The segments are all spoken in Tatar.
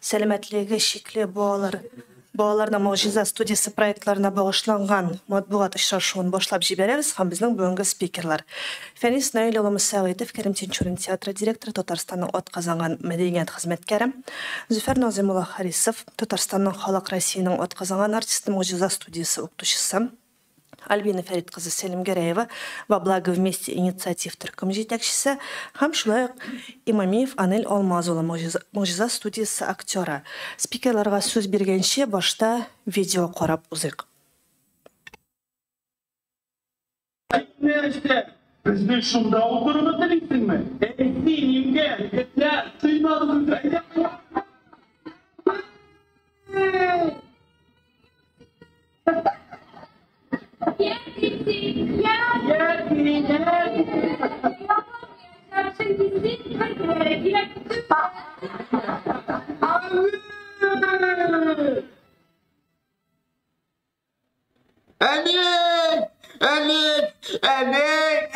Сәламәтлеге чикле балалар балаларның Могҗиза студиясе проектларына багышланган матбугат очрашуын башлап җибәрәбез һәм безнең бүгенге спикерлар: Фәнис Наил улы Мөсәгыйтов, Кәрим Тинчурин театры директоры, Татарстанның атказанган мәдәният хезмәткәре, Зөфәр Назыйм улы Харисов, Татарстанның халык, Россиянең атказанган артисты, Могҗиза студиясе укытучысы, Альбина Фәрит кызы Сәлимгәрәева, Во благо вместе инициатив төркем җитәкчесе, һәм шулай ук Имамиев Анель Алмаз улы, Могҗиза студиясе актеры. Спикерларга сүз биргәнче, башта видео карап узыйк. Нәрсә? Безнең шунда утыруны телисеңме? Әй, син, имгән, егетләр, тыймагыз үзен, әйдә! Әни! Әни! Әни!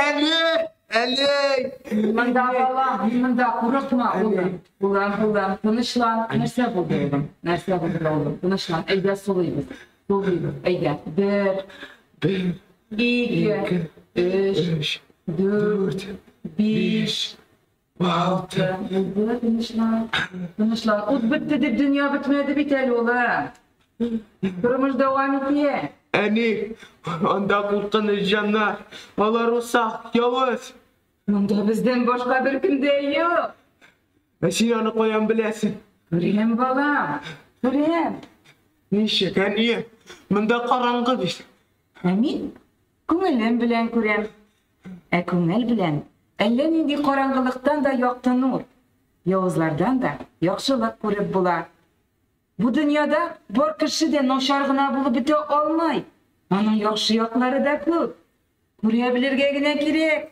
Әни! Әни! Монда, балам, монда, курыкма, улым. Улым, улым, тынычлан. Нәрсә булды, улым? Нәрсә булды, улым? Тынычлан. Әйдә, сулыйбыз. Сулыйбыз. Әйдә. Бер, ике, өч, дүрт, биш, алты. Булды, тынычлан. Тынычлан. Ут бетте дип дөнья бетмәде бит әле, улым. Тормыш дәвам итә. Әни, анда куркыныч җаннар. Алар усак, явыз. Монда бездән башка беркем дә юк. Ә син аны каян беләсең? Күрәм, балам, күрәм. Ничек, әни? Монда караңгы бит. Ә мин күңелем белән күрәм. Ә күңел белән әллә нинди караңгылыктан да якты нур, явызлардан да яхшылык күреп була. Бу дөньяда бар кеше дә начар гына булып бетә алмый. Аның яхшы яклары да күп. Күрә белергә генә кирәк.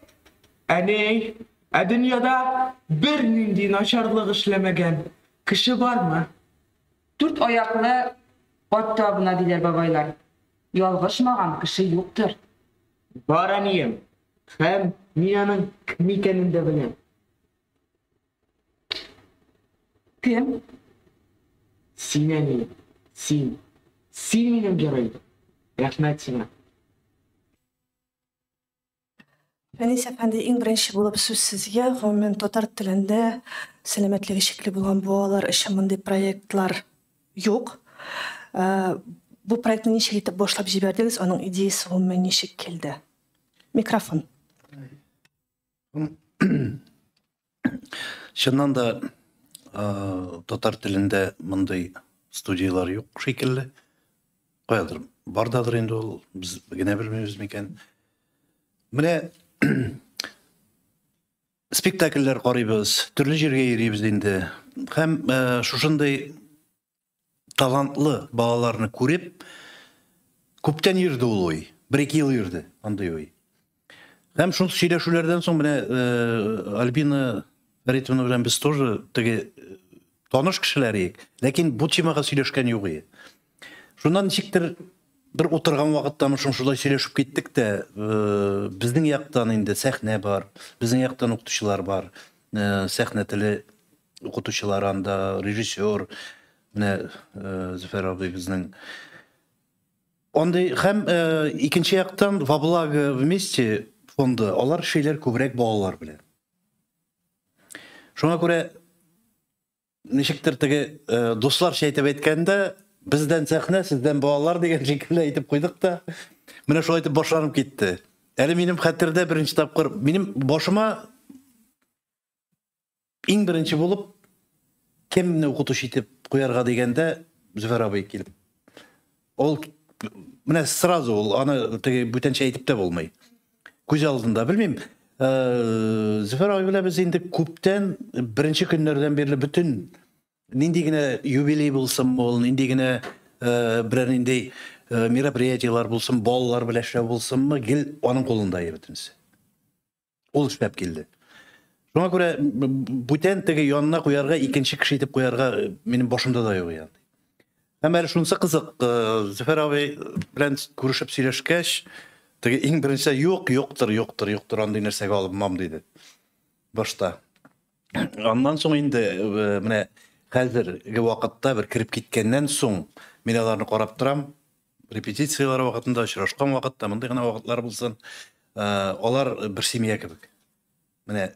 Әни, ә дөньяда бернинди начарлык эшләмәгән кеше бармы? Дүрт аяклы ат табына, диләр бабайлар. Ялгышмаган кеше юктыр. Бар, әнием. Һәм мин аның кем икәнен дә беләм. Кем? Син, әни, син. Син минем героем. Рәхмәт сиңа. Фәнис әфәнде, иң беренче булып сүз сезгә. Гомумән, татар телендә сәламәтлеге чикле булган балалар өчен мондый проектлар юк. Бу проектны ничек итеп башлап җибәрдегез, аның идеясе гомумән ничек килде? Микрофон. Чыннан да, татар телендә мондый студияләр юк шикелле. Каядыр бардадыр инде ул, без генә белмибез микән. Менә спектакльләр карыйбыз, төрле җиргә йөрибез инде. Һәм шушындый талантлы балаларны күреп, күптән йөрде ул уй. Бер-ике ел йөрде андый уй. Һәм шул сөйләшүләрдән соң менә Альбина Фәритовна белән без тоже теге таныш кешеләр идек, ләкин бу темага сөйләшкән юк иде. Шуннан ничектер бер утырган вакытта шул шулай сөйләшеп киттек тә, безнең яктан инде сәхнә бар, безнең яктан укытучылар бар, сәхнә теле укытучылары анда, режиссер, менә Зөфәр абый безнең. Андый һәм икенче яктан Во благо вместе фонды, алар эшлиләр күбрәк балалар белән. Шуңа күрә ничектер теге дусларча әйтеп әйткәндә, бездән сәхнә, сездән балалар дигән шикелле әйтеп куйдык та, менә шулай итеп башланып китте. Әле минем хәтердә беренче тапкыр минем башыма иң беренче булып кемне укытучы итеп куярга дигәндә Зөфәр абый килеп. Ул менә сразу ул аны теге бүтәнчә әйтеп тә булмый. Күз алдында, белмим. Зөфәр абый белән без инде күптән беренче көннәрдән бирле бөтен нинди генә юбилей булсын ул, нинди генә берәр нинди мероприятиеләр булсын, балалар белән эшләү булсынмы, гел аның кулында бөтенесе. Ул эшләп килде. Шуңа күрә бүтән теге янына куярга, икенче кеше итеп куярга минем башымда да юк иде. Һәм әле шунысы кызык, Зөфәр абый белән күрешеп сөйләшкәч, теге иң беренче юк, юктыр, юктыр, юктыр, андый нәрсәгә алынмам диде. Башта. Аннан соң инде менә Хәзерге вакытта бер кереп киткәннән соң мин аларны карап торам. Репетицияләр вакытында, очрашкан вакытта, мондый гына вакытлар булсын, алар бер семья кебек. Менә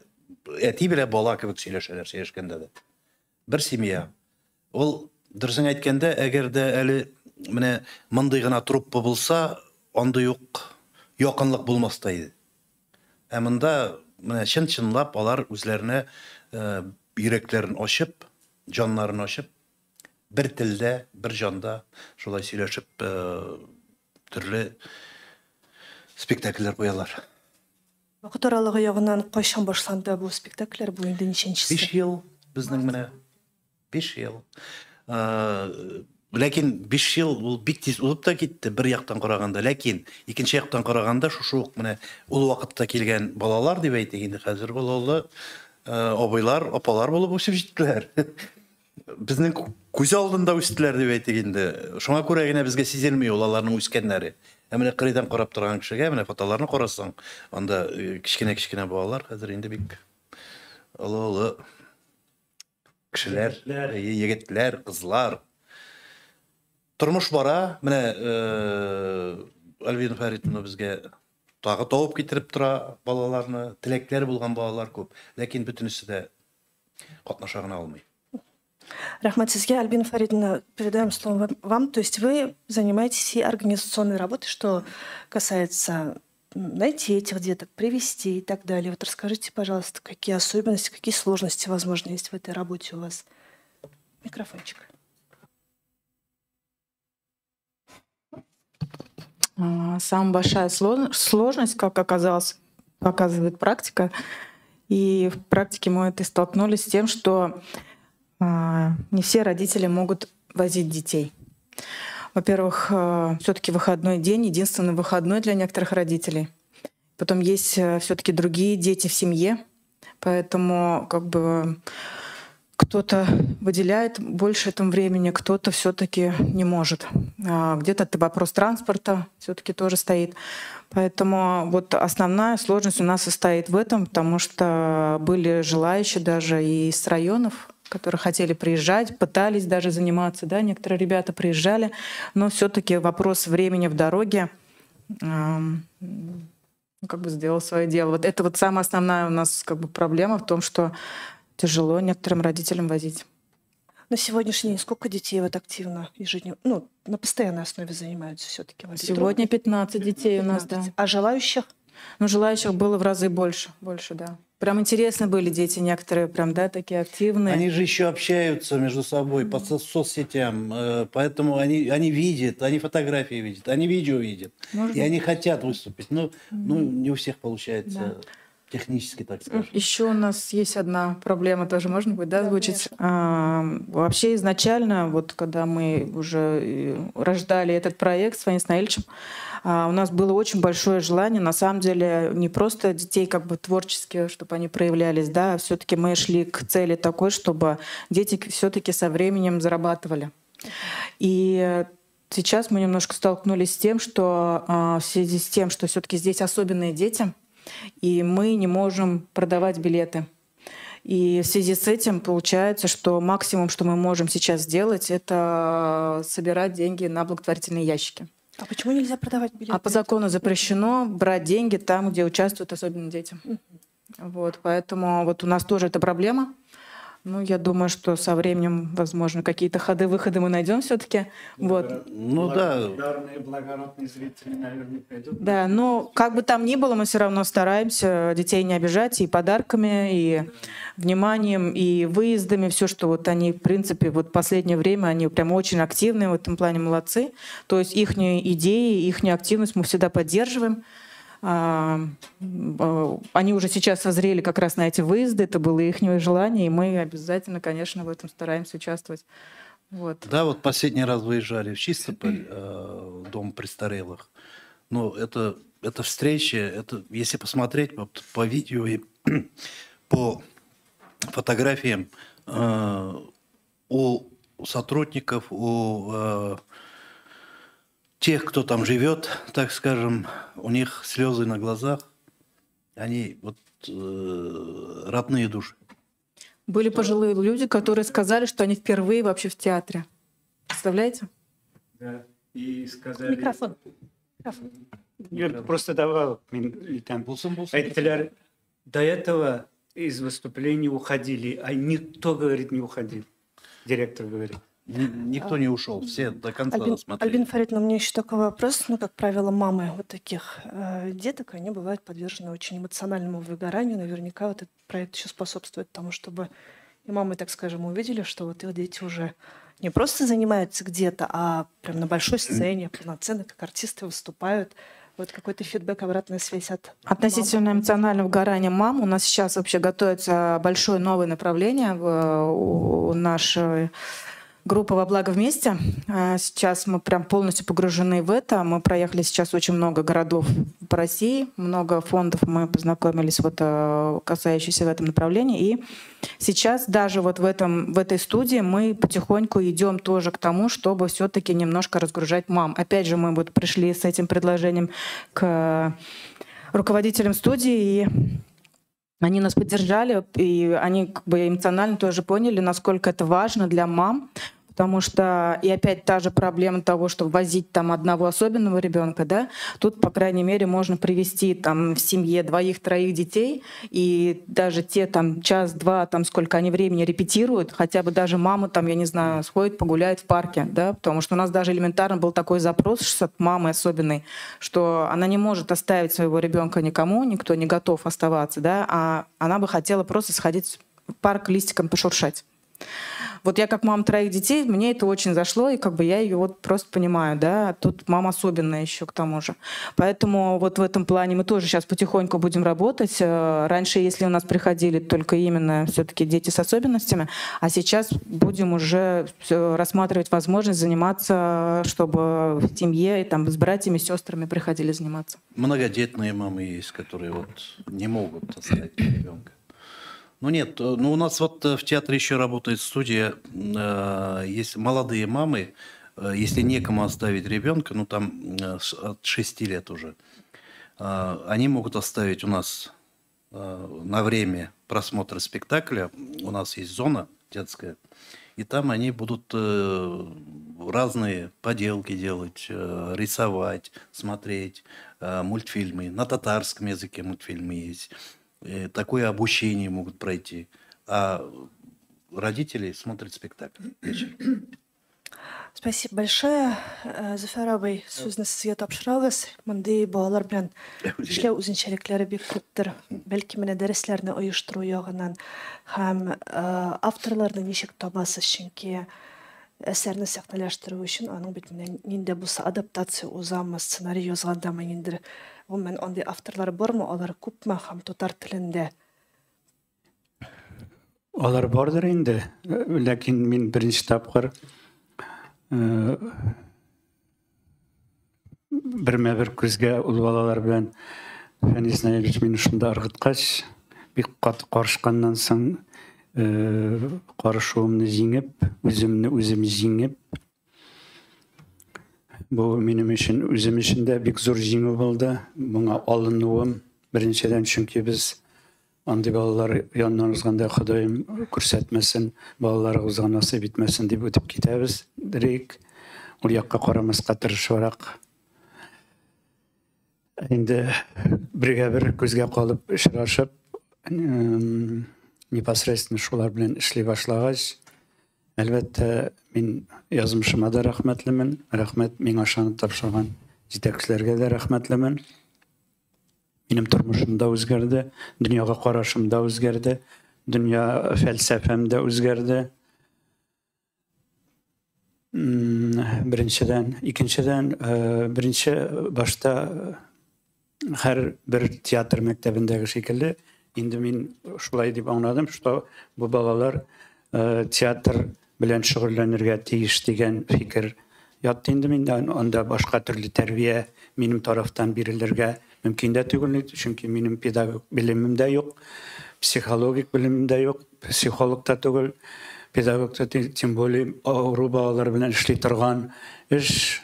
әти белән бала кебек сөйләшәләр, сөйләшкәндә дә. Бер семья. Ул, дөресен әйткәндә, әгәр дә әле менә мондый гына труппа булса, андый ук якынлык булмас та иде. Ә монда менә чын-чынлап алар үзләренә йөрәкләрен ачып, җаннарын ачып, бер телдә, бер җанда шулай сөйләшеп, төрле спектакльләр куялар. Вакыт аралыгы ягыннан кайчан башланды бу спектакльләр? Бу инде ничәнчесе? 5 ел безнең менә. 5 ел. Ләкин 5 ел ул бик тиз узып та китте бер яктан караганда, ләкин икенче яктан караганда шушы ук менә ул вакытта килгән балалар дип әйтик инде, хәзер балалы абыйлар, апалар булып үсеп җиттеләр. Безнең күз алдында үстеләр дип әйтик инде. Шуңа күрә генә безгә сизелми ул аларның үскәннәре. Ә менә кырыйдан карап торган кешегә, менә фотоларны карасаң, анда кечкенә-кечкенә балалар хәзер инде бик олы-олы кешеләр, егетләр, кызлар. Тормыш бара. Менә Альбина Фәритовна безгә тагы табып китереп тора балаларны. Теләкләре булган балалар күп, ләкин бөтенесе дә катнаша гына алмый. Рәхмәт сезгә, Альбина Фаридовна, передаем слово вам. То есть вы занимаетесь и организационной работой, что касается найти этих деток, привести и так далее. Вот расскажите, пожалуйста, какие особенности, какие сложности, возможно, есть в этой работе у вас. Микрофончик. Самая большая сложность, как оказалось, показывает практика. И в практике мы это столкнулись с тем, что не все родители могут возить детей. Во-первых, все-таки выходной день, единственный выходной для некоторых родителей. Потом есть все-таки другие дети в семье, поэтому как бы кто-то выделяет больше этому времени, кто-то все-таки не может. Где-то вопрос транспорта все-таки тоже стоит. Поэтому вот основная сложность у нас состоит в этом, потому что были желающие даже и с районов, которые хотели приезжать, пытались даже заниматься, да, некоторые ребята приезжали, но все-таки вопрос времени в дороге как бы сделал свое дело. Вот это вот самая основная у нас как бы проблема в том, что тяжело некоторым родителям возить. На сегодняшний день сколько детей вот активно ежедневно, ну, на постоянной основе занимаются все-таки? Сегодня 15 детей 15 у нас, да. А желающих? Ну, желающих было в разы больше, да. Прям интересны были дети некоторые, прям, да, такие активные. Они же еще общаются между собой по соцсетям, поэтому они видят, они фотографии видят, они видео видят. Может, и они хотят выступить, но ну, не у всех получается. Да. Технически, так скажем. Еще у нас есть одна проблема, тоже можно будет, да, озвучить? Вообще изначально, вот когда мы уже рождали этот проект с Фанисом Наильевичем, у нас было очень большое желание, на самом деле, не просто детей как бы творчески, чтобы они проявлялись, да, а все-таки мы шли к цели такой, чтобы дети все-таки со временем зарабатывали. И сейчас мы немножко столкнулись с тем, что в связи с тем, что все-таки здесь особенные дети, и мы не можем продавать билеты. И в связи с этим получается, что максимум, что мы можем сейчас сделать, это собирать деньги на благотворительные ящики. А почему нельзя продавать билеты? А по закону запрещено брать деньги там, где участвуют особенно дети. Вот, поэтому вот у нас тоже эта проблема. Ну, я думаю, что со временем, возможно, какие-то ходы-выходы мы найдем все-таки. Вот. Ну да. Благодарные, благородные зрители, наверное, придут. Да, но как бы там ни было, мы все равно стараемся детей не обижать и подарками, и вниманием, и выездами. Все, что вот они, в принципе, вот последнее время, они прям очень активные в этом плане, молодцы. То есть их идеи, их активность мы всегда поддерживаем. Они уже сейчас созрели как раз на эти выезды, это было их желание, и мы обязательно, конечно, в этом стараемся участвовать. Вот. Да, вот последний раз выезжали в Чистополь, дом престарелых. Но это встреча, это, если посмотреть вот, по видео и по фотографиям, у сотрудников, у тех, кто там живет, так скажем, у них слезы на глазах, они вот родные души. Были пожилые люди, которые сказали, что они впервые вообще в театре. Представляете? Да, и сказали. Микрофон. Микрофон. Я просто давал там. Әйттеләр, до этого из выступлений уходили, а никто, говорит, не уходил. Директор говорит. Никто не ушел, все до конца смотрели. Альбина Фаритовна, у меня еще такой вопрос. Ну, как правило, мамы вот таких деток, они бывают подвержены очень эмоциональному выгоранию. Наверняка вот этот проект еще способствует тому, чтобы и мамы, так скажем, увидели, что вот их дети уже не просто занимаются где-то, а прям на большой сцене, полноценно, как артисты выступают. Вот какой-то фидбэк, обратная связь от Относительно эмоционального выгорания мам у нас сейчас вообще готовится большое новое направление у нашей группы «Во благо вместе». Сейчас мы прям полностью погружены в это. Мы проехали сейчас очень много городов по России, много фондов мы познакомились, вот, касающиеся в этом направлении. И сейчас даже вот в этой студии мы потихоньку идем тоже к тому, чтобы все-таки немножко разгружать мам. Опять же, мы вот пришли с этим предложением к руководителям студии, и они нас поддержали, и они как бы эмоционально тоже поняли, насколько это важно для мам, потому что, и опять та же проблема того, что возить там одного особенного ребенка, да, тут, по крайней мере, можно привести там в семье 2-3 детей, и даже те там час-два, там сколько они времени репетируют, хотя бы даже мама там, я не знаю, сходит, погуляет в парке, да, потому что у нас даже элементарно был такой запрос от мамы особенной, что она не может оставить своего ребенка никому, никто не готов оставаться, да, а она бы хотела просто сходить в парк листиком пошуршать. Вот я как мама 3 детей, мне это очень зашло, и как бы я ее вот просто понимаю, да, тут мама особенная еще к тому же. Поэтому вот в этом плане мы тоже сейчас потихоньку будем работать. Раньше, если у нас приходили только именно все-таки дети с особенностями, а сейчас будем уже рассматривать возможность заниматься, чтобы в семье, там, с братьями, сестрами приходили заниматься. Многодетные мамы есть, которые вот не могут оставить ребенка. Ну нет, ну у нас вот в театре еще работает студия, есть молодые мамы, если некому оставить ребенка, ну там от 6 лет уже, они могут оставить у нас на время просмотра спектакля, у нас есть зона детская, и там они будут разные поделки делать, рисовать, смотреть мультфильмы, на татарском языке мультфильмы есть. Такое обучение могут пройти, а родители смотрят спектакль вечером. Спасибо большое. Зөфәр абый, сүзне сезгә тапшырабыз. Мондый балалар белән эшләү үзенчәлекләре бик күптер. Бәлки менә дәресләрне оештыру ягыннан һәм авторларны ничек табасыз, чөнки әсәрне сәхнәләштерү өчен аның бит менә нинди булса адаптация узамы, сценарий язгандамы, ниндидер гомумән андый авторлар бармы, алар күпме һәм татар телендә? Алар бардыр инде, ләкин мин беренче тапкыр бермә-бер күзгә ул балалар белән Фәнис Наилевич мине шунда ыргыткач, бик каты карышканнан соң карышуымны җиңеп, үземне үзем җиңеп, бу минем өчен, үзем өчен дә бик зур җиңү булды. Моңа алынуым беренчедән, чөнки без андый балалар яныннан узганда Ходаем күрсәтмәсен, балаларыбызга насыйп итмәсен дип үтеп китәбез. Дирек ул якка карамаска тырышыбрак. Инде бергә-бер күзгә калып очрашып, непосредственно шулар белән эшли башлагач, әлбәттә, мин язмышыма да рәхмәтлемен, рәхмәт миңа ышанып тапшырган җитәкчеләргә дә рәхмәтлемен. Минем тормышым да үзгәрде, дөньяга карашым да үзгәрде, дөнья фәлсәфәм дә үзгәрде. Беренчедән, икенчедән, беренче башта һәр бер театр мәктәбендәге шикелле, инде мин шулай дип аңладым, что бу балалар театр белән шөгыльләнергә тиеш дигән фикер ятты инде миндә. Анда башка төрле тәрбия минем тарафтан бирелергә мөмкин дә түгел, чөнки минем педагог белемем дә юк, психологик белемем дә юк, психолог та түгел, педагог та, тем более авыру балалар белән эшли торган эш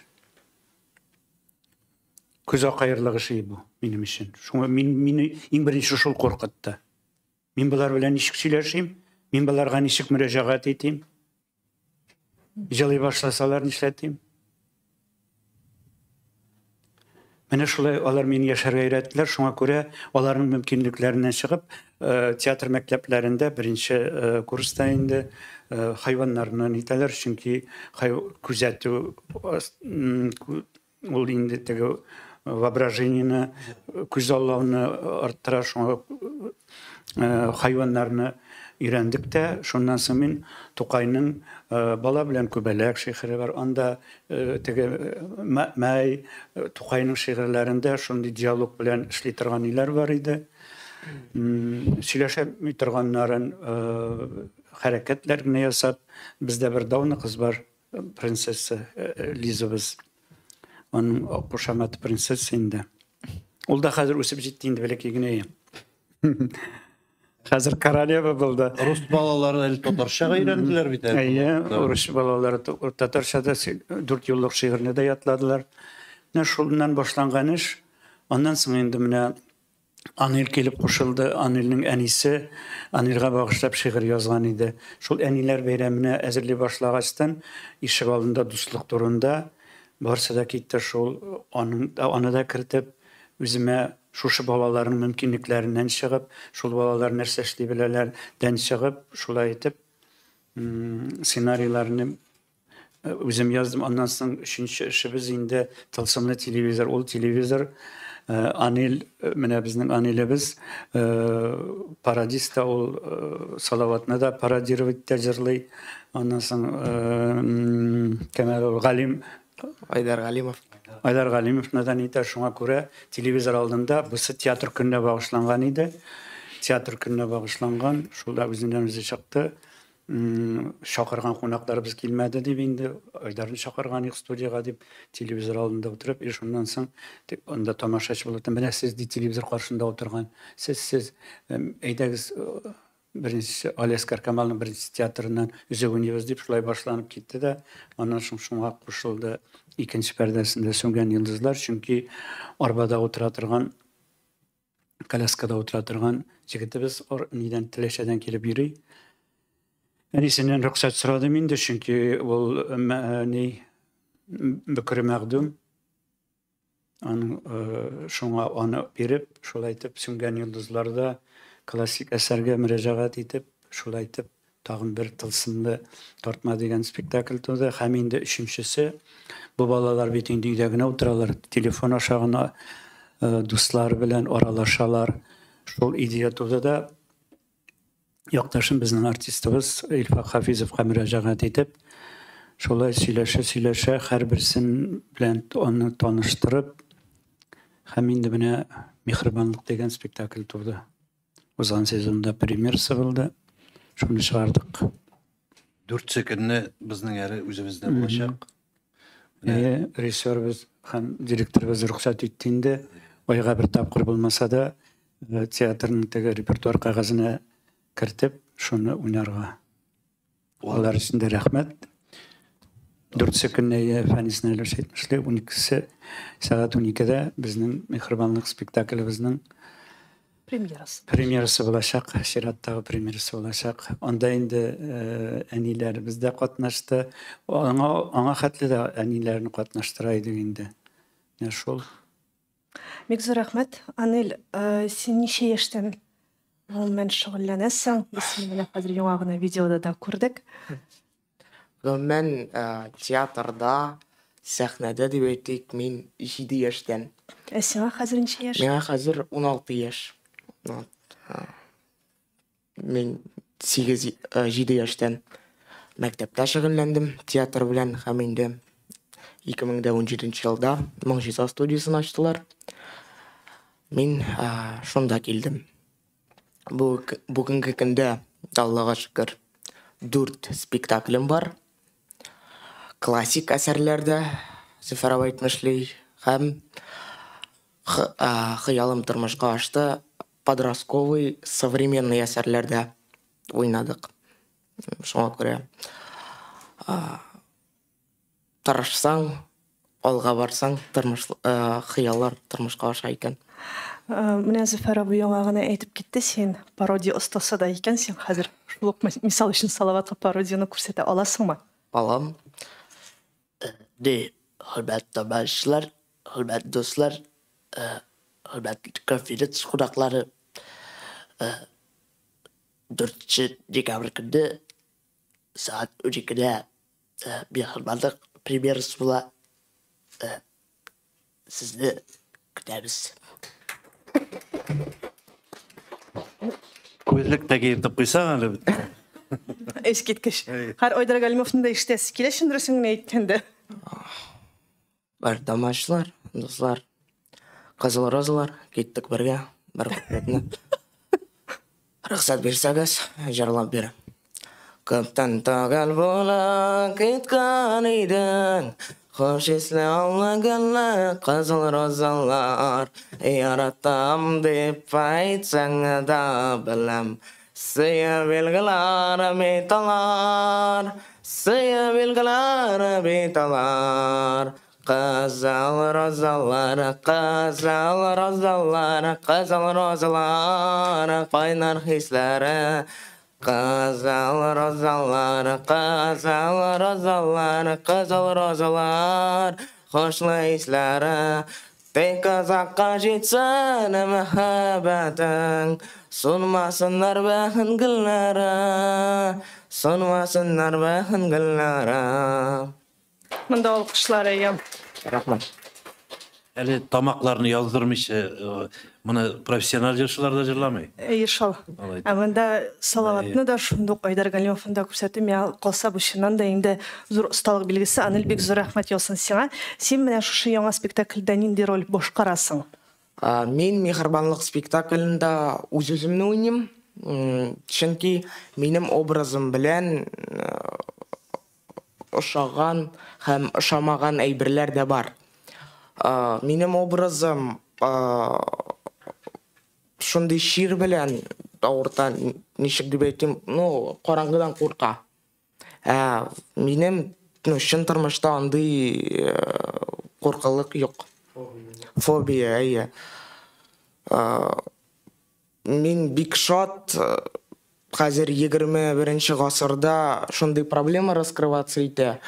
күз акаерлык эше бу минем өчен. Шуңа мине иң беренче шул куркытты. Мин болар белән ничек сөйләшим? Мин боларга ничек мөрәҗәгать итим? Җылый башласалар нишләтим? Менә шулай алар мине яшәргә өйрәттеләр. Шуңа күрә аларның мөмкинлекләреннән чыгып, театр мәктәпләрендә беренче курста инде хайваннарны нитәләр, чөнки күзәтү ул инде теге воображениене, күзаллауны арттыра. Шуңа хайваннарны өйрәндек тә, шуннан соң мин Тукайның Бала белән күбәләк шигыре бар. Анда теге Мәй Тукайның шигырьләрендә шундый диалог белән эшли торган ниләр бар иде. Сөйләшә торганнарын хәрәкәтләр генә ясап, бездә бер дауны кыз бар, принцесса Лизабыз. Аның кушаматы принцесса инде. Ул да хәзер үсеп җитте инде, бәләкәй генә. Хәзер королева булды. Рус балалары әле татарчага өйрәнделәр бит әле. Әйе, рус балалары татарча да 4 еллык шигырьне дә ятладылар. Менә шуннан башланган эш. Аннан соң инде менә Анил килеп кушылды. Анилнең әнисе Анилгә багышлап шигырь язган иде. Шул әниләр бәйрәменә әзерли башлагачтан ишек алдында дуслык турында барысы да китте. Шул аның аны да кертеп, үземә шушы балаларның мөмкинлекләреннән чыгып, шул балалар нәрсә эшли беләләр дән чыгып, шулай итеп сценарийларны үзем яздым. Аннан соң өченче эшебез инде тылсымлы телевизор. Ул телевизор Анил, менә безнең Анилебез пародист та ул, Салаватны да пародировать итә, җырлый. Аннан соң кем әле ул, Галим Айдар Галимов. Айдар Галимовны да нитә. Шуңа күрә телевизор алдында бусы театр көненә багышланган иде. Театр көненә багышланган, шул да үзеннән үзе чыкты. Чакырган кунакларыбыз килмәде дип инде Айдарны чакырган идек студиягә дип, телевизор алдында утырып, и шуннан соң анда тамашачы булып, менә сез ди телевизор каршында утырган, сез әйдәгез беренче Алиаскар Камалның беренче театрыннан өзек уйныйбыз дип шулай башланып китте дә, аннан соң шуңа кушылды икенче пәрдәсендә Сүнгән йолдызлар, чөнки арбада утыра торган, коляскада утыра торган егетебез нидән Теләчәдән килеп йөри. Әнисеннән рөхсәт сорадым инде, чөнки ул ни бөкре мәгъдүм. Аның шуңа аны биреп, шулай итеп Сүнгән йолдызларда классик әсәргә мөрәҗәгать итеп, шулай итеп тагын бер тылсымлы тартма дигән спектакль туды. Һәм инде өченчесе, бу балалар бит инде өйдә генә утыралар, телефон аша гына дуслар белән аралашалар. Шул идея туды да, якташым, безнең артистыбыз Илфак Хафизовка мөрәҗәгать итеп, шулай сөйләшә-сөйләшә, һәрберсен белән аны таныштырып, һәм инде менә Миһербанлык дигән спектакль туды. Узган сезонда премьерасы булды. Шуны чыгардык. 4 көнне безнең әле үзебездә булачак. Әйе, режиссерыбыз һәм директорыбыз рөхсәт итте инде. Айга бер тапкыр булмаса да, театрның теге репертуар кәгазенә кертеп, шуны уйнарга. Алар өчен дә рәхмәт. 4 көнне Фәнис Наилович әйтмешли, 12-се сәгать 12-дә безнең Миһербанлык спектаклебезнең премьерасы. Премьерасы булачак, чираттагы премьерасы булачак. Анда инде әниләребез дә катнашты. Аңа хәтле дә әниләрне катнаштыра идек инде. Менә шул. Бик зур рәхмәт. Анель, син ничә яшьтән гомумән шөгыльләнәсең? Без сине менә хәзер яңа гына видеода да күрдек. Гомумән, театрда, сәхнәдә дип әйтик, мин 7 яшьтән. Ә сиңа хәзер ничә яшь? Миңа хәзер 16 яшь. Мин 8-7 яшьтән мәктәптә шөгыльләндем театр белән, һәм инде 2017 елда Могҗиза студиясен ачтылар. Мин шунда килдем. Бүгенге көндә, Аллага шөкер, 4 спектаклем бар. Классик әсәрләрдә, Зөфәр абый әйтмешли, һәм хыялым тормышка ашты, подростковый современный әсәрләрдә уйнадык. Шуңа күрә тырышсаң, алга барсаң, тормыш, хыяллар тормышка аша икән. Менә Зөфәр абый яңа гына әйтеп китте, син пародия остасы да икәнсең. Хәзер шул ук мисал өчен Салаватка пародияне күрсәтә аласыңмы? Алам. Ни, хөрмәтле тамашачылар, хөрмәтле дуслар, хөрмәтле конференция кунаклары, 4 декабрь көнне сәгать 12-дә Миһербанлык премьерасы була. Сезне көтәбез. Күзлек тә киертеп куйсаң әле бит. Искиткеч. Һәр Айдар Галимовның да ишетәсе килә, чын дөресен генә әйткәндә. Бар тамашачылар, дуслар, кызыл розалар, киттек бергә, бер куплетны. Рөхсәт бирсәгез, җырлап бирәм. Күптән түгел булып киткән идең, Хуш исле аллы гөлле кызыл розалар. Яратам дип әйтсәң дә беләм, Сөю билгеләре бит алар, Сөю билгеләре бит алар. Кызыл розалар, кызыл розалар, кызыл розалар, кайнар хисләре. Кызыл розалар, кызыл розалар, кызыл розалар, хушлы исләре. Тик озакка җитсен мәхәббәтең, Сулмасыннар бәхет гөлләре, Сулмасыннар бәхет гөлләре. Монда алкышлар, әйе. Рәхмәт. Әле тамакларны яздырмыйча, моны профессиональ җырчылар да җырламый. Әйе шул. Алай. Ә монда Салаватны да шундук Айдар Галимовны да күрсәтү миңа калса бу чыннан да инде зур осталык билгесе. Анель, бик зур рәхмәт яусын сиңа. Син менә шушы яңа спектакльдә нинди роль башкарасың? Мин Миһербанлык спектаклендә үз-үземне уйныйм. Чөнки минем образым белән ошаган һәм ошамаган әйберләр дә бар. Минем образым шундый чир белән авырта, ничек дип әйтим, ну, караңгыдан курка. Ә минем, ну, чын тормышта андый куркылык юк. Фобия, әйе. Мин бик шат, хәзер 21 гасырда шундый проблема раскрываться итә.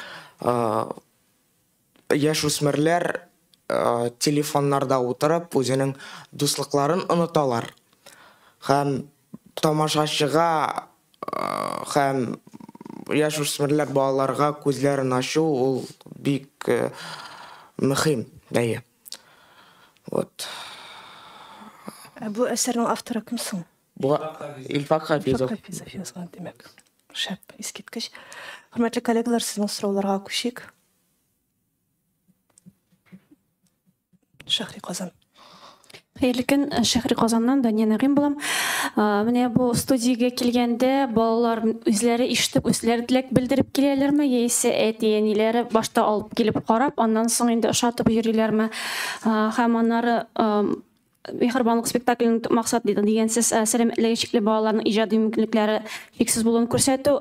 Яшүсмерләр телефоннарда утырып, үзенең дуслыкларын оныталар. Һәм тамашачыга һәм яшүсмерләр балаларга күзләрен ачу ул бик мөһим, әйе. Вот. Ә бу әсәрнең авторы кем соң? Бу Илфак Хафизов. Илфак Хафизов язган, димәк. Шәп, искиткеч. Хөрмәтле коллегалар, сезнең сорауларга күчик. Шәһри Казан. Хәерле көн, Шәһри Казаннан Дания Нәгыйм булам. Менә бу студиягә килгәндә балалар үзләре ишетеп, үзләре теләк белдереп киләләрме, яисә әти-әниләре башта алып килеп карап, аннан соң инде ошатып йөриләрме? Һәм аннары Миһербанлык спектакленең төп максат дигәнсез, сәламәтлеге чикле балаларның иҗади мөмкинлекләре чиксез булуын күрсәтү.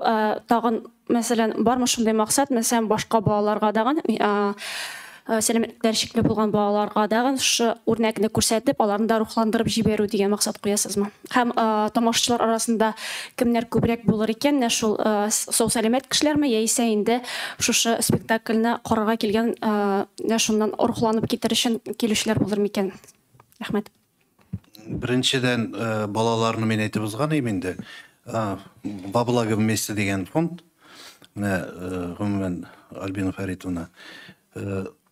Тагын, мәсәлән, бармы шундый максат, мәсәлән, башка балаларга дагын, сәламәтлекләре чикле булган балаларга дагын шушы үрнәкне күрсәтеп, аларны да рухландырып җибәрү дигән максат куясызмы? Һәм тамашачылар арасында кемнәр күбрәк булыр икән, менә шул сау сәламәт кешеләрме, яисә инде шушы спектакльне карарга килгән, менә шуннан рухланып китер өчен килүчеләр булыр микән? Рәхмәт. Беренчедән, балаларны мин әйтеп узган идем инде. Во благо вместе дигән фонд, менә гомумән Альбина Фәритовна,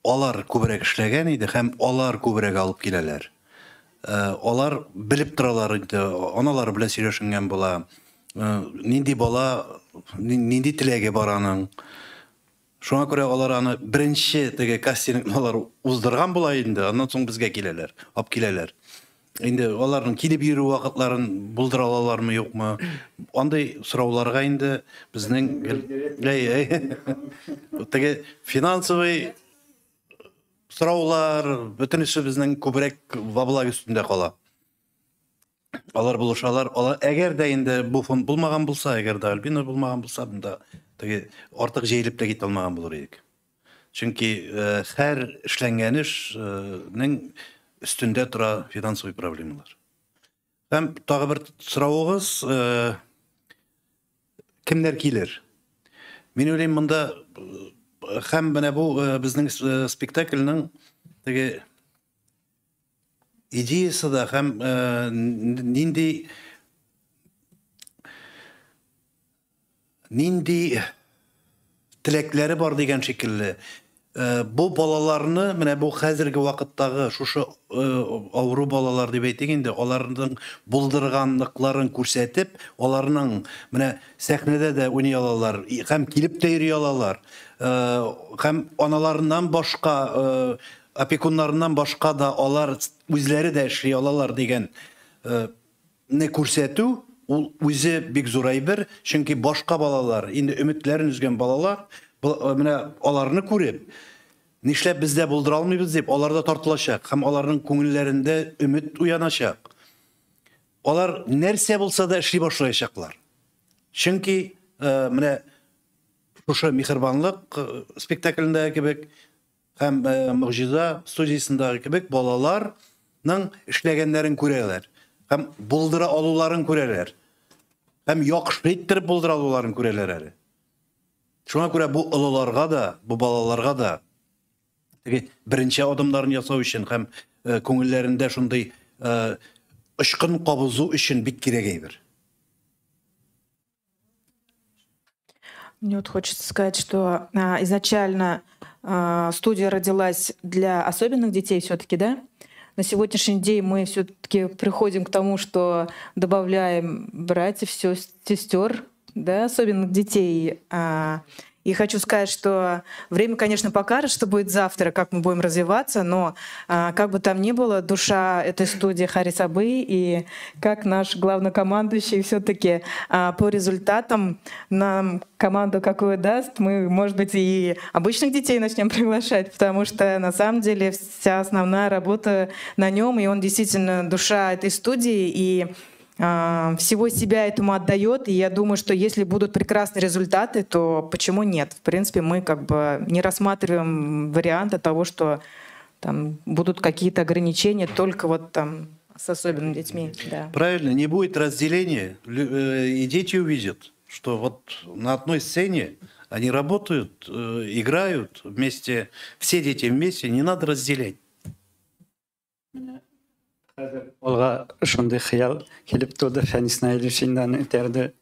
алар күбрәк эшләгән иде һәм алар күбрәк алып киләләр. Алар белеп торалар инде, аналары белән сөйләшенгән була. Нинди бала, нинди теләге бар аның. Шуңа күрә алар аны беренче теге кастингны алар уздырган була инде, аннан соң безгә киләләр, алып киләләр. Инде аларның килеп йөрү вакытларын булдыра алалармы, юкмы? Андый сорауларга инде безнең теге финансовый сораулар, бөтенесе безнең күбрәк во благо өстендә кала. Алар булышалар. Алар, әгәр дә инде бу фонд булмаган булса, әгәр дә Альбина булмаган булса, монда теге артык җәелеп тә китә алмаган булыр идек. Чөнки һәр эшләнгән эшнең өстендә тора финансовый проблемалар. Һәм тагы бер соравыгыз, кемнәр килер? Мин уйлыйм, монда һәм менә бу безнең спектакльнең теге идеясы да һәм нинди нинди теләкләре бар дигән шикелле. Бу балаларны, менә бу хәзерге вакыттагы шушы авыру балалар дип әйтик инде, аларның булдырганлыкларын күрсәтеп, аларның менә сәхнәдә дә уйный алалар, һәм килеп тә йөри алалар, һәм аналарыннан башка, опекуннарыннан башка да алар үзләре дә эшли алалар дигән не күрсәтү, ул үзе бик зур әйбер, чөнки башка балалар, инде өметләрен өзгән балалар, менә аларны күреп, нишләп без дә булдыра алмыйбыз дип, алар да тартылачак һәм аларның күңелләрендә өмет уяначак. Алар нәрсә булса да эшли башлаячаклар. Чөнки менә шушы Миһербанлык спектаклендәге кебек һәм Могҗиза студиясендәге кебек балаларның эшләгәннәрен күрәләр һәм булдыра алуларын күрәләр. Һәм яхшы иттереп булдыра алуларын күрәләр әле. Шуңа күрә бу олыларга да, бу балаларга да теге беренче адымнарын ясау өчен һәм күңелләрендә шундый очкын кабызу өчен бик кирәк әйбер. Мне вот хочется сказать, что изначально студия родилась для особенных детей все-таки, да? На сегодняшний день мы все-таки приходим к тому, что добавляем братьев, сестер, да, особенных детей. И хочу сказать, что время, конечно, покажет, что будет завтра, как мы будем развиваться, но как бы там ни было, душа этой студии Харис Абый, и как наш главнокомандующий все-таки по результатам нам команду какую даст, мы, может быть, и обычных детей начнем приглашать, потому что на самом деле вся основная работа на нем, и он действительно душа этой студии, и всего себя этому отдает, и я думаю, что если будут прекрасные результаты, то почему нет? В принципе, мы как бы не рассматриваем варианта того, что там будут какие-то ограничения только вот там с особенными детьми. Да. Правильно, не будет разделения, и дети увидят, что вот на одной сцене они работают, играют вместе, все дети вместе, не надо разделять. Алга шундый хыял килеп туды, Фәнис Наилевич инде аны этәрде.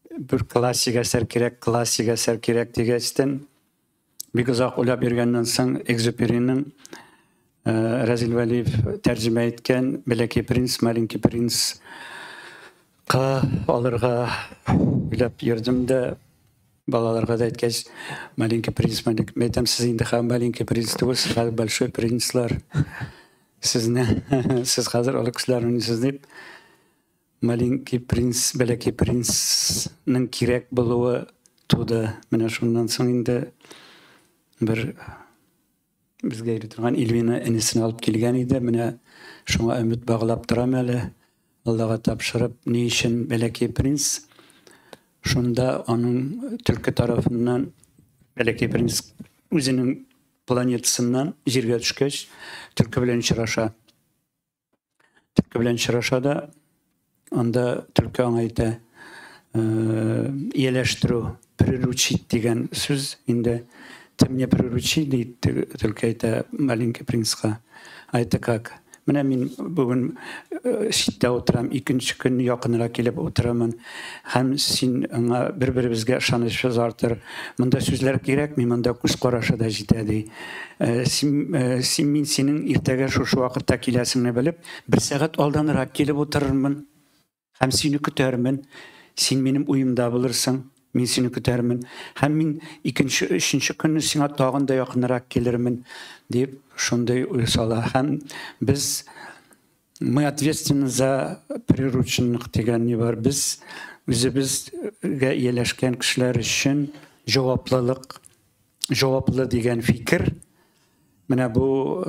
Бер классик әсәр кирәк, классик әсәр кирәк дигәчтен, бик озак уйлап йөргәннән соң Экзюпериның Разил Вәлиев тәрҗемә иткән Бәләкәй принц, Маленький принц ка алырга уйлап йөрдем дә, балаларга да әйткәч, Маленький принц, маленький, әйтәм, сез инде һәм Маленький принц түгел, сез хәзер большой принцлар. Сезне, сез хәзер олы кешеләр уйныйсыз дип, Маленький принц, Бәләкәй принцның кирәк булуы туды. Менә шуннан соң инде бер безгә йөри торган Эльвина энесен алып килгән иде. Менә шуңа өмет баглап торам әле. Аллага тапшырып, ни өчен Бәләкәй принц? Шунда аның төлке тарафыннан Бәләкәй принц үзенең планетасыннан җиргә төшкәч, төлке белән очраша. Төлке белән очраша да, анда төлке аңа әйтә, ияләштерү, приручить дигән сүз инде. Ты мне приручи, ди төлке әйтә Маленький принцка. А это как? Менә мин бүген читтә утырам, икенче көн якынрак килеп утырамын. Һәм син аңа бер-беребезгә ышанычыбыз артыр. Монда сүзләр кирәкми, монда күз карашы да җитә, ди. Син, мин синең иртәгә шушы вакытта киләсеңне белеп, бер сәгать алданрак килеп утырырмын. Һәм сине көтәрмен. Син минем уемда булырсың. Мин сине көтәрмен. Һәм мин икенче, өченче көнне сиңа тагын да якынрак килермен, дип шундый уй сала. Һәм без, мы ответственны за прирученных дигән ни бар. Без үзебезгә ияләшкән кешеләр өчен җаваплылык, җаваплы дигән фикер менә бу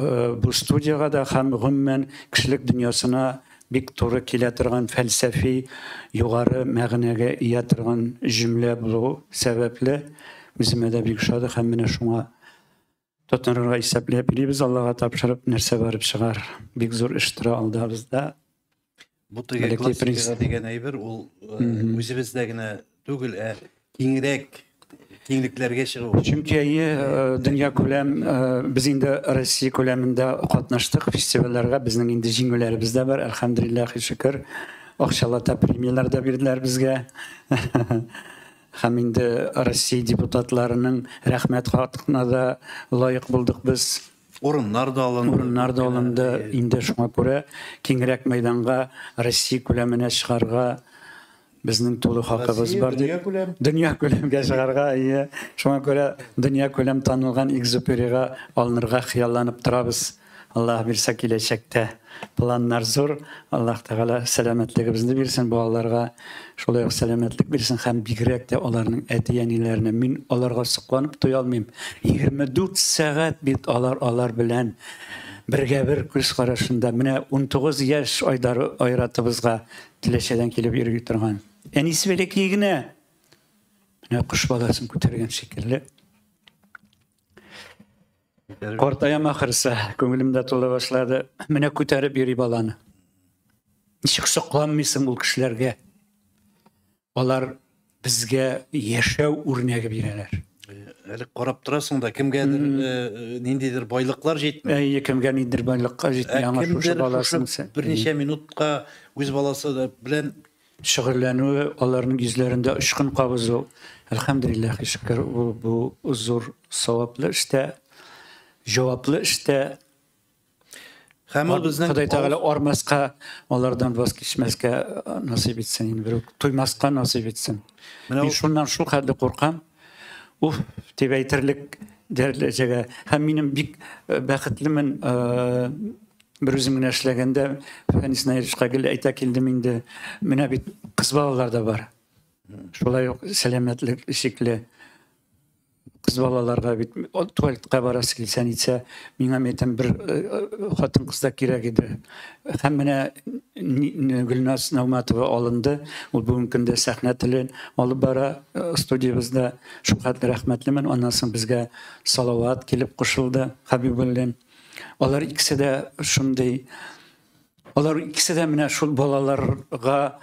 студияга да һәм гомумән кешелек дөньясына бик туры килә торган фәлсәфи югары мәгънәгә ия торган җөмлә булу сәбәпле үземә дә бик ошады һәм менә шуңа Тотынырга исәпләп йөрибез, Аллага тапшырып, нәрсә барып чыгар. Бик зур эш тора алдабызда. Бу теге классикага дигән әйбер ул үзебездә генә түгел, ә киңрәк киңлекләргә чыгу. Чөнки әйе, дөнья күләм, без инде Россия күләмендә катнаштык фестивальләргә, безнең инде җиңүләребез дә бар, әлхәмдүлилләһи шөкер. Акчалата премияләр дә бирделәр безгә. Һәм инде Россия депутатларының рәхмәт хатына да лаек булдык без. Урыннар да алынды. Урыннар да алынды. Инде шуңа күрә киңрәк мәйданга, Россия күләменә чыгарга безнең тулы хакыбыз бар дип. Дөнья күләмгә чыгарга, әйе. Шуңа күрә дөнья күләм танылган Экзюперига алынырга хыялланып торабыз. Аллаһ бирсә, киләчәктә планнар зур. Аллаһ Тәгалә сәламәтлегебезне бирсен балаларга, шулай ук сәламәтлек бирсен һәм бигрәк тә аларның әти-әниләренә. Мин аларга сокланып туя алмыйм. 24 сәгать бит алар алар белән бергә-бер күз карашында. Менә 19 яшь Айдар Айратыбызга Теләчәдән килеп йөри торган. Әнисе бәләкәй генә. Менә кош баласын күтәргән шикелле. Картаям ахырсы, күңелем дә тула башлады. Менә күтәреп йөри баланы. Ничек сокланмыйсың ул кешеләргә? Алар безгә яшәү үрнәге бирәләр. Әле карап торасың да, кемгәдер ниндидер байлыклар җитми. Әйе, кемгә ниндидер байлыкка җитми, аңа шушы баласын. Берничә минутка үз баласы белән шөгыльләнүе, аларның йөзләрендә очкын кабызу, әлхәмдүлилләһи шөкер, ул бу зур саваплы эштә, җаваплы эштә. Һәм ул безнең Ходай Тәгалә армаска, алардан ваз кичмәскә насыйп итсен инде, берүк туймаска насыйп итсен. Мин шуннан шул хәтле куркам. Уф, дип әйтерлек дәрәҗәгә. Һәм минем бик бәхетлемен, бер үзем генә эшләгәндә Фәнис Наилевичка гел әйтә килдем инде, менә бит кыз балалар да бар. Шулай ук сәламәтлек шикле кыз балаларга бит туалетка барасы килсә, нитсә, миңа әйтәм, бер хатын кыз да кирәк иде. Һәм менә Гөлназ Науматова алынды. Ул бүгенге көндә сәхнә телен алып бара студиябездә. Шул хәтле рәхмәтлемен. Аннан соң безгә Салават килеп кушылды, Хәбибуллин. Алар икесе дә шундый, алар икесе дә менә шул балаларга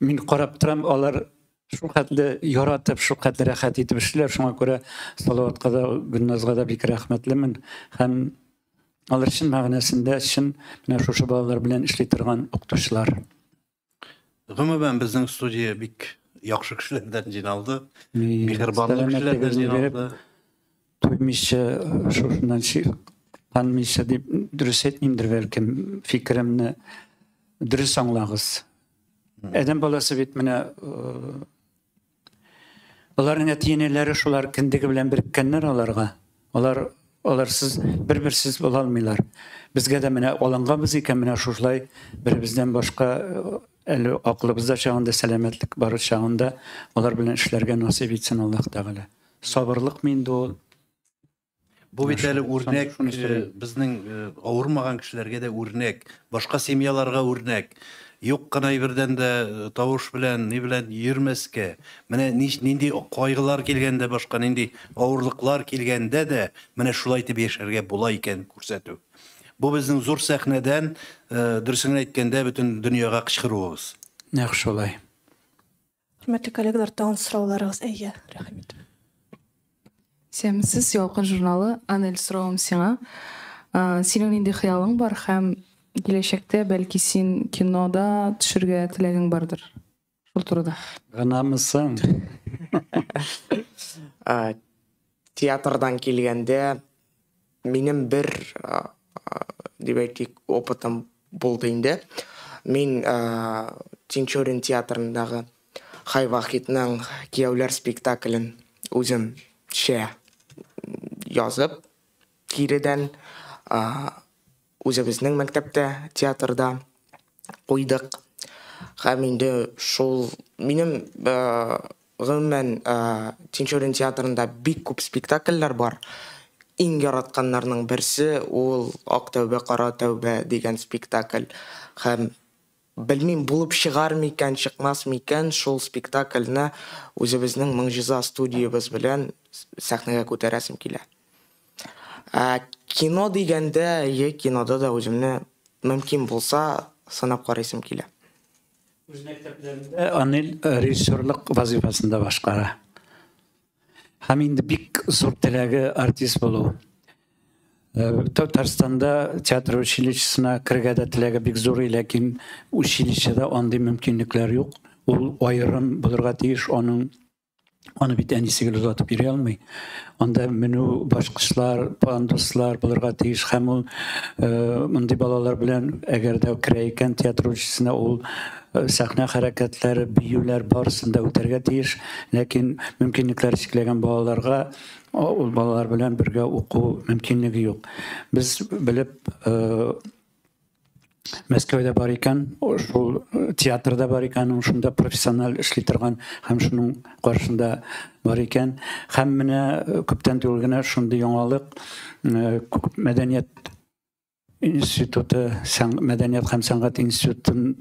мин карап торам, алар шул хәтле яратып, шул хәтле рәхәт итеп эшлиләр. Шуңа күрә Салаватка да, Гөлназга да бик рәхмәтлемен. Һәм алар чын мәгънәсендә чын менә шушы балалар белән эшли торган укытучылар. Гомумән, безнең студия бик яхшы кешеләрдән җыйналды. Миһербанлы кешеләрдән җыйналды. Туймыйча, шушыннан чыкканмыйча дип дөрес әйтмимдер бәлкем, фикеремне дөрес аңлагыз. Адәм баласы бит менә аларның әти-әниләре шулар кендеге белән береккәннәр аларга. Алар аларсыз бер-берсез була алмыйлар. Безгә дә менә алынганбыз икән, менә шушылай беребездән башка әле акылыбызда чагында, сәламәтлек бар чагында алар белән эшләргә насыйп итсен Аллаһ Тәгалә. Сабырлыкмы инде ул? Бу бит әле үрнәк, безнең авырмаган кешеләргә дә үрнәк, башка семьяларга үрнәк. Юк кына әйбердән дә тавыш белән, ни белән йөрмәскә. Менә нинди кайгылар килгәндә, башка нинди авырлыклар килгәндә дә менә шулай итеп яшәргә була икән күрсәтү. Бу безнең зур сәхнәдән, дөресен генә әйткәндә, бөтен дөньяга кычкыруыбыз. Нәкъ шулай. Хөрмәтле коллегалар, тагын сорауларыгыз? Әйе, рәхим итеп. Исәнмесез, Ялкын журналы. Анель, соравым сиңа. Синең нинди хыялың бар һәм киләчәктә бәлки син кинода төшергә теләгең бардыр? Шул турыда. Гынамы соң? Театрдан килгәндә минем бер дип әйтик, опытым булды инде. Мин Тинчурин театрындагы Хай Вахитның Кияүләр спектаклен үземчә язып, киредән үзебезнең мәктәптә, театрда куйдык. Һәм инде шул минем гомумән Тинчурин театрында бик күп спектакльләр бар. Иң яратканнарның берсе ул Ак тәүбә, кара тәүбә дигән спектакль. Һәм белмим, булып чыгар микән, чыкмас микән, шул спектакльне үзебезнең Могҗиза студиябез белән сәхнәгә күтәрәсем килә. Ә кино дигәндә, әйе, кинода да үземне мөмкин булса сынап карыйсым килә. Үз мәктәпләрендә Анель режиссерлык вазифасын да башкара. Һәм инде бик зур теләге артист булу. Татарстанда театр училищесына керергә дә теләге бик зур, ләкин училищеда андый мөмкинлекләр юк. Ул аерым булырга тиеш, аның аны бит әнисе гел озатып йөри алмый. Анда менү баскычлар, пандуслар булырга тиеш һәм ул мондый балалар белән әгәр дә керә икән театр училищесына, ул сәхнә хәрәкәтләре, биюләр барысын да үтәргә тиеш. Ләкин мөмкинлекләр чикләгән балаларга ул балалар белән бергә уку мөмкинлеге юк. Без белеп Мәскәүдә бар икән, шул театрда бар икән, ул шунда профессиональ эшли торган һәм шуның каршында бар икән. Һәм менә күптән түгел генә шундый яңалык мәдәният институты, мәдәният һәм сәнгать институтын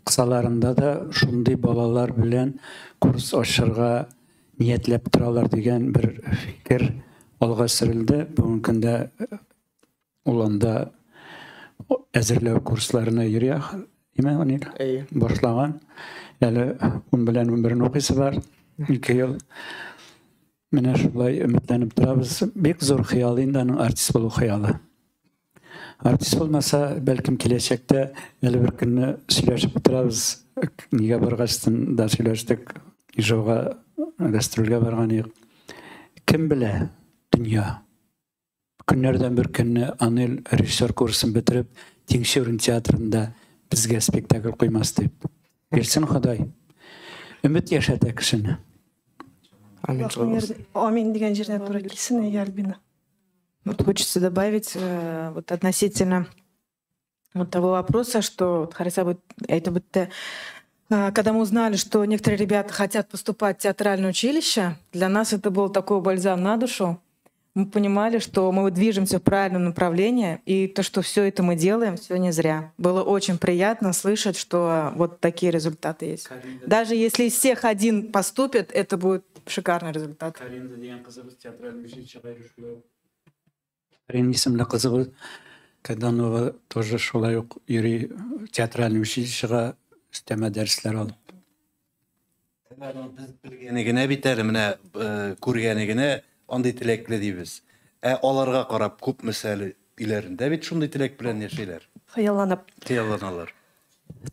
кысаларында да шундый балалар белән курс ачырга ниятләп торалар дигән бер фикер алга сөрелде. Бүгенге көндә ул анда әзерләү курсларына йөри, димә, Анил? Әйе. Башлаган. Әле 10 белән 11 укыйсы бар. 2 ел. Менә шулай өметләнеп торабыз. Бик зур хыял инде аның артист булу хыялы. Артист булмаса, бәлкем киләчәктә әле бер көнне сөйләшеп утырабыз. Нигә баргачтын да сөйләштек. Ижауга гастрольгә барган идек. Кем белә, дөнья. Көннәрдән бер көнне Анель режиссер курсын бетереп, Тинчурин театрында безгә спектакль куймас дип. Бирсен Ходай. Өмет яшәтә кешене. Амин, шулай булсын. Амин дигән җиренә туры килсен, әйе, Альбина. Вот хочется добавить вот относительно вот того вопроса, что вот Харис абый әйтеп үтте, когда мы узнали, что некоторые ребята хотят поступать в театральное училище, для нас это был такой бальзам на душу. Мы понимали, что мы движемся в правильном направлении, и то, что все это мы делаем, все не зря. Было очень приятно слышать, что вот такие результаты есть. Даже если из всех один поступит, это будет шикарный результат. Карина дигән кызыбыз театральный училищега йөрүче. Карина исемле кызыбыз Кайданова тоже шулай ук йөри театральный училищега өстәмә дәресләр алып. Без белгәне генә бит әле, менә күргәне генә андый теләкле дибез. Ә аларга карап күпмесе әле өйләрендә бит шундый теләк белән яшиләр. Хыялланып. Хыялланалар.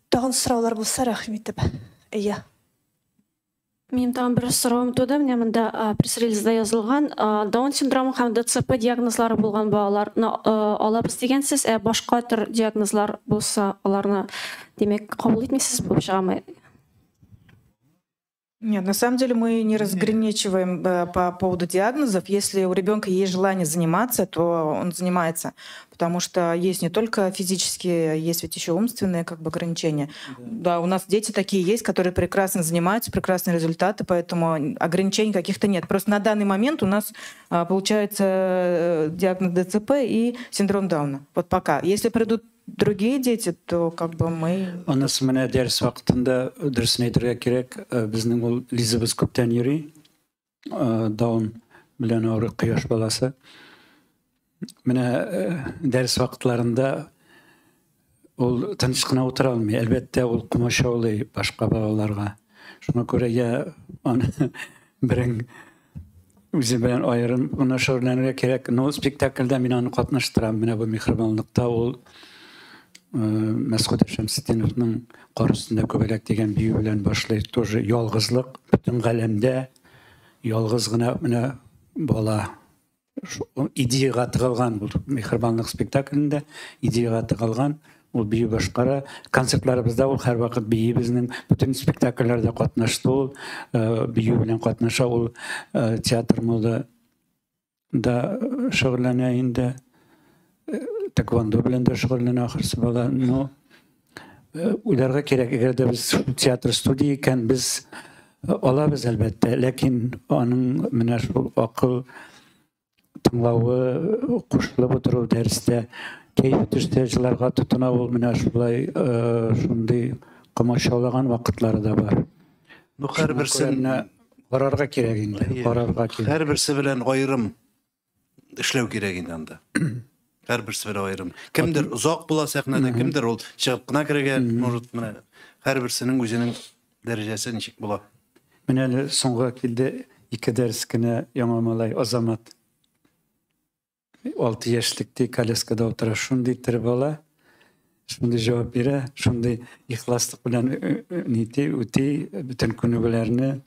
Тагын сораулар булса, рәхим итеп. Әйе. Минем тагын бер соравым туды. Менә монда пресс-релизда язылган Даун синдромы һәм ДЦП диагнозлары булган балаларны алабыз дигәнсез, ә башка төр диагнозлар булса, аларны, димәк, кабул итмисез булып чыгамы? Нет, на самом деле мы не разграничиваем по поводу диагнозов. Если у ребенка есть желание заниматься, то он занимается. Потому что есть не только физические, есть ведь еще умственные как бы ограничения. Да, у нас дети такие есть, которые прекрасно занимаются, прекрасные результаты, поэтому ограничений каких-то нет. Просто на данный момент у нас получается диагноз ДЦП и синдром Дауна. Вот пока. Если придут другие дети, то как бы мы... Анысы менә дәрес вакытында дөресен әйтергә кирәк, безнең ул Лизабыз күптән йөри, Даун белән авырый кояш баласы. Менә дәрес вакытларында ул тыныч кына утыра алмый. Әлбәттә, ул комачаулый башка балаларга. Шуңа күрә я аны берең үзе белән аерым гына шөгыльләнергә кирәк. Но спектакльдә мин аны катнаштырам. Менә бу миһербанлыкта ул Мәсхүдә Шәмсетдиновның Кар өстендә күбәләк дигән бию белән башлый. Тоже ялгызлык, бөтен галәмдә ялгыз гына менә бала. Идеяга тыгылган бу миһербанлык спектаклендә идеяга тыгылган ул бию башкара. Концертларыбызда ул һәрвакыт бии, безнең бөтен спектакльләрдә катнашты ул, бию белән катнаша ул, театр мода да шөгыльләнә инде. Тэквондо белән дә шөгыльләнә ахрысы бала. Но уйларга кирәк, әгәр дә без театр студия икән, без алабыз әлбәттә, ләкин аның менә шул акыл тыңлавы, кушылып утыру дәрестә, кәефе төштә җыларга тотына ул, менә шулай шундый комачаулаган вакытлары да бар. Ну, һәрберсен карарга кирәк инде, карарга кирәк. Һәрберсе белән аерым эшләү кирәк инде анда. Һәрберсе бер аерым. Кемдер озак була сәхнәдә, кемдер ул чыгып кына керергә может, менә һәрберсенең үзенең дәрәҗәсе ничек була. Менә әле соңга килде 2 дәрес кенә яңа малай Азамат. 6 яшьлек ди, коляскада утыра, шундый тере бала, шундый җавап бирә, шундый ихласлык белән нити үти бөтен күнегүләрне.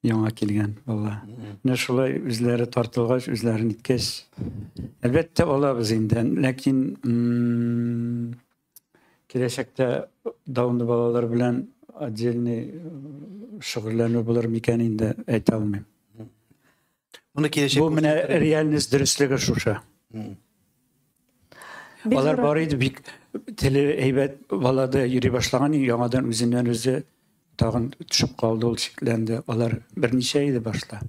Яңа килгән бала. Менә шулай үзләре тартылгач, үзләрен иткәч, әлбәттә алабыз инде. Ләкин киләчәктә даунлы балалар белән отдельный шөгыльләнү булыр микән инде, әйтә алмыйм. Моны киләчәк Бу менә реальность дөреслеге шушы. Алар бар иде, бик теле әйбәт балада йөри башлаган, яңадан үзеннән үзе тагын төшеп калды, ул шикләнде. Алар берничә иде башта.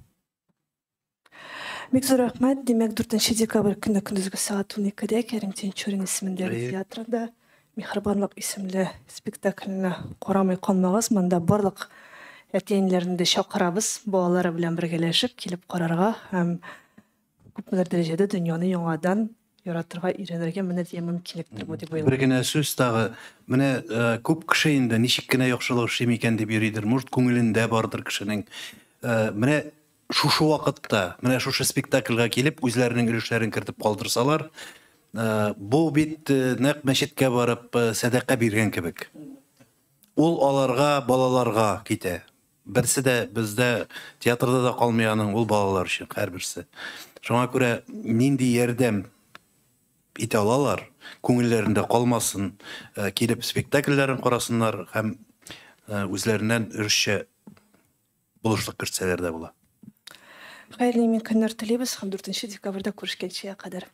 Бик зур рәхмәт. Димәк, 4 декабрь көне көндезге сәгать 12-дә Кәрим Тинчурин исемендәге театрында Миһербанлык исемле спектакльне карамый калмагыз. Монда барлык әти-әниләрне дә чакырабыз, балалары белән бергәләшеп килеп карарга һәм күпмедер дәрәҗәдә дөньяны яңадан яратырга өйрәнергә менә дигән мөмкинлектер бу дип уйлыйм. Бер генә сүз тагы, менә күп кеше инде ничек кенә яхшылык эшлим икән дип йөридер, может, күңелендә бардыр кешенең. Менә шушы вакытта, менә шушы спектакльгә килеп, үзләренең өлешләрен кертеп калдырсалар, бу бит нәкъ мәчеткә барып сәдака биргән кебек. Ул аларга, балаларга китә. Берсе дә бездә театрда да калмый аның, ул балалар өчен һәрберсе. Шуңа күрә нинди ярдәм итә алалар, күңелләрендә калмасын, килеп спектакльләрен карасыннар һәм үзләреннән өлешчә булышлык кертсәләр дә була. Хәерле имин көннәр телибез һәм 4 декабрьдә күрешкәнчә кадәр.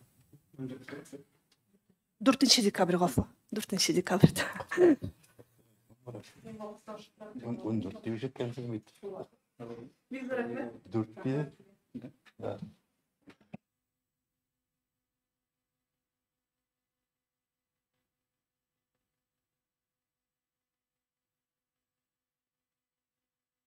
4 декабрь, гафу. 4 декабрьдә. 14 дип ишеткәнсең бит. Бик зур рәхмәт. 4 диде. Да.